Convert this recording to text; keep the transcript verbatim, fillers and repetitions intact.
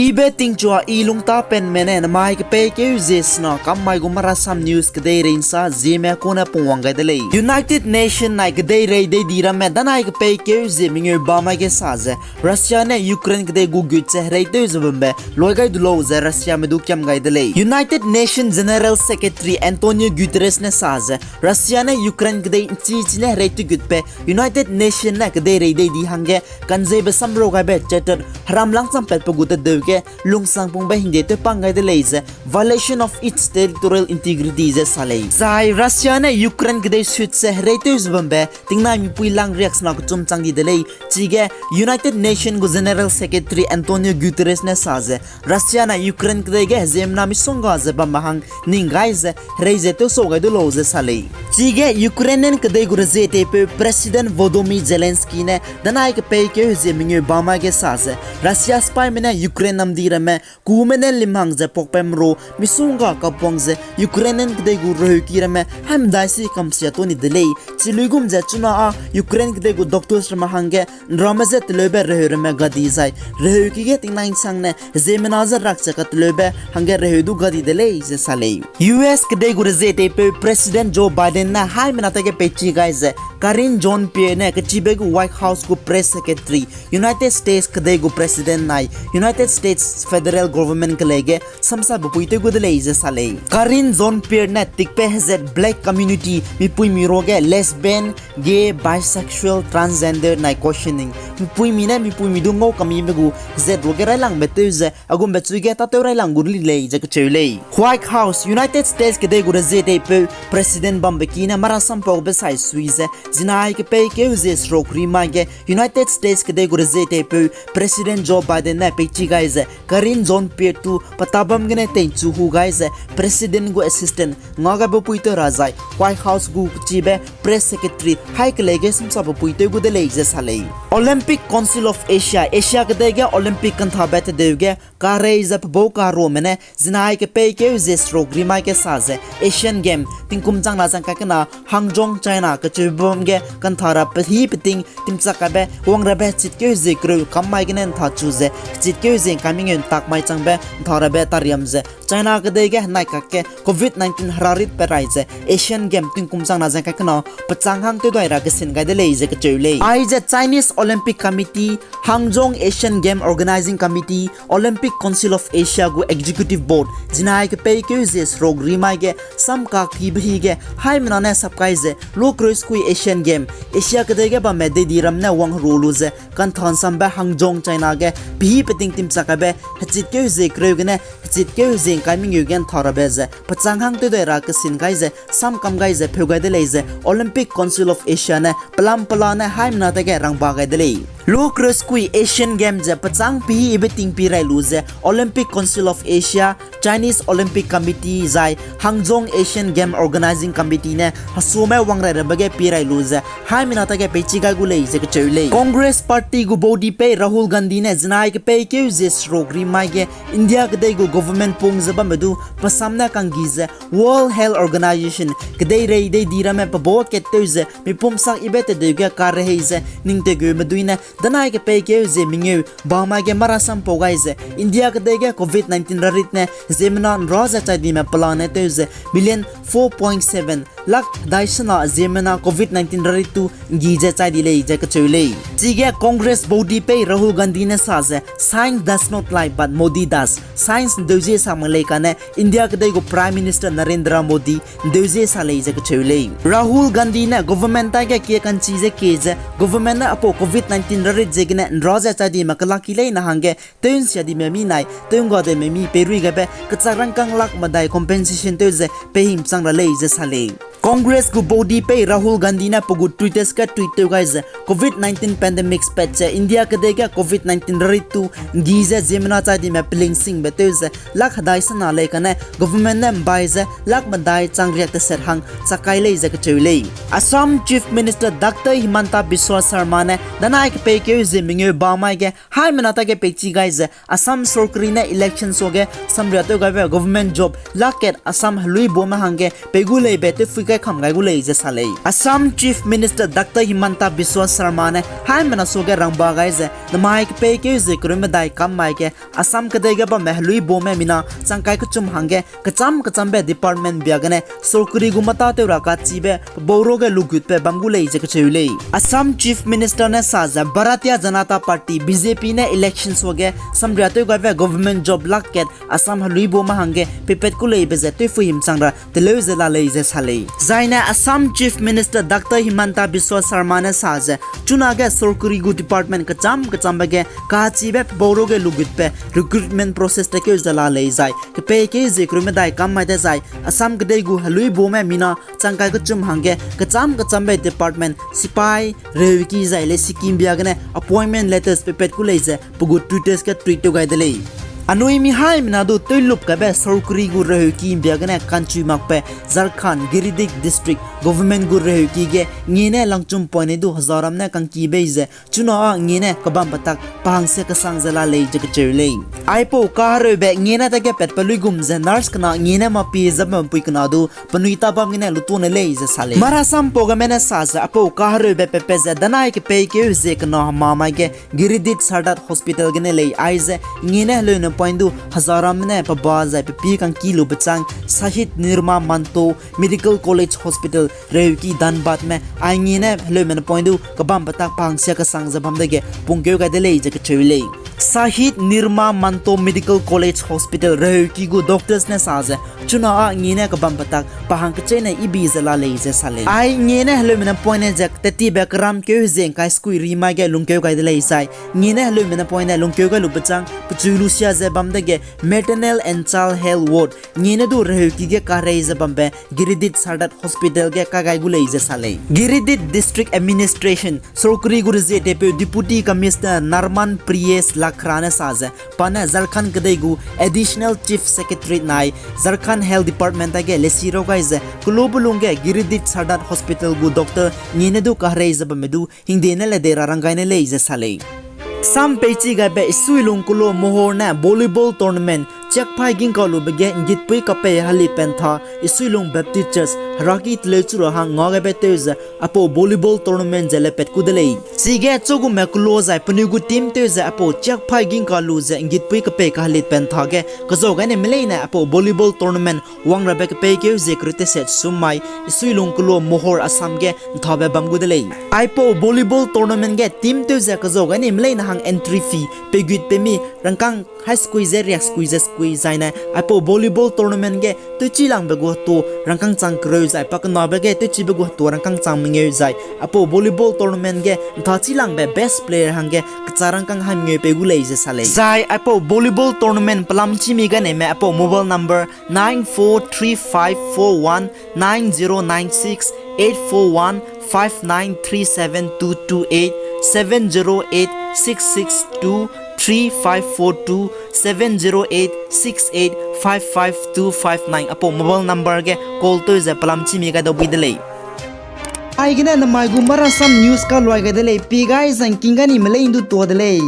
Ibe tingchua i lungtapenme ne namai kepeikeu zie sena kam mai gu marasam news kedeirei nsa zieme kune pungwang gai de lei. United Nation nai kedeirei dei di ramme danai kepeikeu zie mengeu bamai ge sa ze, Russia ne Ukraine kedei gu gut ze hereitew ze bambe loi gai du lau ze Russiame du kiam gai de lei. United Nation General Secretary Antonio Guterres ne sa ze, Russia ne Ukraine kedei nchi chine hereitew gutbe United Nation ne kedeirei dei di hangge kanzeibe samrau gaibe charter heram langchampatpe gu tedeu ge lungsangpungbe hingde tewpang gai de lei ze violation of its territorial integrity ze sa lei. Zai Russia ne Ukraine kedei sut ze hereitew ze bambe tingnai mipui lang riak sena kechum chang di de lei. Chige United Nation gu General Secretary Antonio Guterres ne sa ze, Russia ne Ukraine kedei ge heziemmena misongga ze bamme hang ning gai ze herei ze tewsau gai du lau ze sa lei. Chige Ukrainian kedei gu rezie teipeu President Volodymyr Zelensky ne danai kepeikeu hezie mengeu bamai ge sa ze, Russia sipaime ne Ukraine namdi ramme kume ne limhang ze pakpemru misongga kapuang ze Ukrainian kedei gu reheuki ramme haimedai si kamsia to ni de lei. Chiluigum ze chuna â Ukraine kedei gu doctors ramme hangge nrame je teleube reheu ramme gadi zai reheuki ge tingnai nsangne heziemmena je rak ze kateleube hangge reheu du gadi de lei ze sa lei. U S kedei gu rezie teipeu President Joe Biden ne haimena tage peichi gai ze Karine Jean-Pierre ne kechibe gu White House gu press secretary, United States kedei gu President nai United States Federal Government kelei ge samsabe puitew gu de lei ze sa lei. Karine Jean-Pierre ne tikpe hezat black community mipuimi ruage lesbian, gay, bisexual, transgender nai questioning mipuimi ne mipuimi du ngau kamime gu hezat ruage railangbe tew ze a gumbe chuige tâtew railang gu li lei ze kecheu lei. White House, United States kedei gu rezie teipeu President bambe ki ne marasam paube sai sui ze zinai kepeikeu zie seruk rimai ge United States kedei gu rezie teipeu President Joe Biden ne peichi gai ze Karine Jean-Pierre tu petabam gene teichu hu gai ze President gu assistant ngagaibe puitew ra zai White House gu kechibe press secretary hai kelei ge samsabe puitew gu de lei ze sa lei. Olympic Council of Asia, Asia kedei ge Olympic kanthabe tedeu ge karei ze pebau karuame ne zinai kepeikeu zie seruk rimai ge sa ze Asian Game tingkum changna zangka kena Hangzhou, China kecheube bam ge kantha ra pehî peting timchak kaibe wangrabe hechitkeu zie kereu kam mai gene ntha chu ze hechitkeu zie ngkai mengeu ntak mai changbe ntha rabe tariam ze China kedei ge henai kakge covid nineteen herarit pe rai ze Asian Game tingkum changna zangka kena pechang hang tewdai ra kesin gai de lei ze kecheu lei. Aize Chinese Olympic Committee, Hangzhou Asian Game Organizing Committee, Olympic Council of Asia gu Executive Board zinai kepeikeu zie seruk rimai ge samkak hibe hi ge haimena ne sapkai ze lukreuskui Asian Game, Asia kedei ge bamme dei di ram ne wangheru lu ze kantha nsambe Hangzhou, China ge pehî peting timchak kaibe hechitkeu zie kereu gene hechitkeu zie ngkai mengeu ge ntha rabe ze pechang hang tewdai ra kesin gai ze samkam gai ze pheu gai de lei ze Olympic Council of Asia ne pelam pela ne haimena tage rangba gai de lei. Lukreuskui Asian Game ze pechang pehî ibe ting pi rai lu ze Olympic Council of Asia, Chinese Olympic Committee zai Hangzhou Asian Game Organizing Committee ne hesume wangrai rabe ge pi rai lu ze haimena tage peichi gai gu lei ze kecheu lei. Congress Party gu baudi pei Rahul Gandhi ne zinai kepeikeu zie seruk rimai ge India kedei gu government pung ze bamme du pesam ne kanggi ze World Health Organization kedeirei dei di ramme pebau kat tew ze mipum sak ibe tedeu ge karehei ze ning tegume dui ne danai kepeikeu zie mengeu bamai ge marasam pau gai ze India kedei ge covid nineteen rarit ne ziemmena nra ze chai dime pelane tew ze million four point seven lak hedai sena ziemmena covid nineteen rarit tu nggi ze chai di lei ze kecheu lei. Chige Congress baudi pei Rahul Gandhi ne sa ze, Science does not lie, but Modi does. Science ndeuzie sa mak lei kane India kedei gu Prime Minister Narendra Modi ndeuzie sa lei ze kecheu lei. Rahul Gandhi ne government taige kie kanchi ze kie ze government ne apau covid nineteen rarit ziegene nra ze chai dime kelak ki leine hangge tew nsia dime mi nai tew ngga dime mi peirui gaibe kechak rangkâng lak medai compensation tew ze pei hing pechang ra lei ze sa lei. Congress gu baudi pei Rahul Gandhi ne pe gu Twitter ge tweet tew gai ze, covid nineteen pandemic pat ze India kedei ge covid nineteen rarit tu nggi ze ziemmena chai dime pelingsingbe tew ze lak hedai sena lei kane government ne mbai ze lak medai chang riak teset hang chak kai lei ze kecheu lei. Assam Chief Minister Doctor Himanta Biswa Sarma ne danai kepeikeu zie mengeu bamai ge haimena tage peichi gai ze Assam sorkari ne election suage samria tew gaibe government job lak kat Assam heluibume hangge pei gu leibe tewphui ge kam gai gu lei ze sa lei. Assam Chief Minister Doctor Himanta Biswa Sarma ne haimena suage rangba gai ze, namai kepeikeu ze kereu medai kam mai ge Assam kedei ge bamme heluibome mina changkai kechum hangge kecham kechambe department bia gene sorkari gu mâtâtew ra kachibe pebau ruage lugutbe bam gu lei ze kacheu lei. Assam Chief Minister ne sa ze Bharatiya Janata Party, B J P ne election suage samriatew gaibe government job lak kat Assam heluibome hangge peipat ku leibe ze tewphuihim chang ra teleu ze la lei ze sa lei. Zaine Assam Chief Minister Doctor Himanta Biswa Sarma ne sa ze, chunage sorkari gu department kecham kechambe ge kachibe pebau ruage lugutbe recruitment process tekeu ze la lei zai kepeikeu ze kereu medai kam mai dezai Assam kedei gu heluibome mina changkai kechum hangge kecham kechambe department, sipai, reheuki zai le scheme bia gene appointment letters peipat ku lei ze pe gu Twitter ge tweet tew gai de lei. Anui mi haimena du tewlup kaibe sorkari gu reheuki bia gene kanchui makbe Jharkhand Giridih District Government gu reheuki ge ngene langchum poine du hazaram ne kangki bei ze chuna â ngene kebambe tak pa hangsia kesang ze la lei ze kacheu lei. Aipau kahereube ngene dage patbe luigum ze nurse kena ngene mapie ze bampui kena du penui tabam gene lutune lei ze sa lei. Marasam pau geme ne sa ze aipau kahereube pepat ze danai kepeikeu ze kena hema mai ge Giridih Sadat Hospital gene lei aize ngene heleune point du hazaram ne peba zai pepi kangki lube chang Shahid Nirmal Manto Medical College Hospital reheuki Dhanbadme ai ngene heleume ne point du kebambe tak pa hangsia kesang ze bam dege pungkeu gai de lei ze kacheu lei. Shahid Nirmal Manto Medical College Hospital reheuki gu doctors ne sa ze chuna â ngene kebambe tak pa hang kecheîne ibi ze la lei ze sa lei. Ai ngene heleume ne point ne ze tetibe keramkeu ze ngkai skui ri mai ge lungkeu gai de lei zai ngene heleume ne point ne lungkeu gai lube chang pechu lusia ze bam dege Maternal and Child Health Ward ngene du reheuki ge kaherei ze bambe Giridih Sadat Hospital ge kai gai gu lei ze sa lei. Giridih District Administration sorkari gu rezietepeu Deputy Commissioner Narman Priyesh Lakra ne sa ze pa ne Jharkhand kedei gu Additional Chief Secretary nai Jharkhand Health Department dage lesi rau gai ze kelube lungge Giridih Sadat Hospital gu doctor ngene du kaherei ze bamme du hingde ne le dei ra rang gai ne lei ze sa lei. Sam peichi gaibe Isuilung Kelo Mohor ne volleyball tournament chiakphai gingkalube ge nggitpui kapei helit pentha Isuilung Baptist Church heraki teleu chu ra hang nga gaibe tew ze aipau volleyball tournament ze lepat ku de lei. Chige chugume kelo zai penui gu team tew ze aipau chiakphai gingkalu ze nggitpui kapei kahelit pentha ge kezau gai ne meleine aipau volleyball tournament wang rabe kepeikeu ze kereu teset sum mai Isuilung Kelo Mohor Assam ge nthabe bam gu de lei. Aipau volleyball tournament ge team tew ze kezau gai ne meleine hang entry fee pegut pemi rangkâng hai skui ze riak skui ze skui zaine aipau volleyball tournament ge tewchilangbe gu hetu rangkâng chang kereu zai pakenabe ge tewchibe gu hetu rangkâng chang mengeu zai aipau volleyball tournament ge nthachilangbe best player hangge kecha rangkâng hai mengeu pei gu lei ze sa lei. Zai aipau volleyball tournament pelam chimi gaineme aipau mobile number nine four three five four one nine zero nine six, eight four one five nine three seven two two eight, seven zero eight six six two three five four two, seven zero eight six eight five five two five nine aipau mobile number ge call tew ze pelam chimi gai dau bui de lei. Aigene namai gu Marasam News kaluai gai de lei, pi gai zangking gai nime lei ndu tua de lei.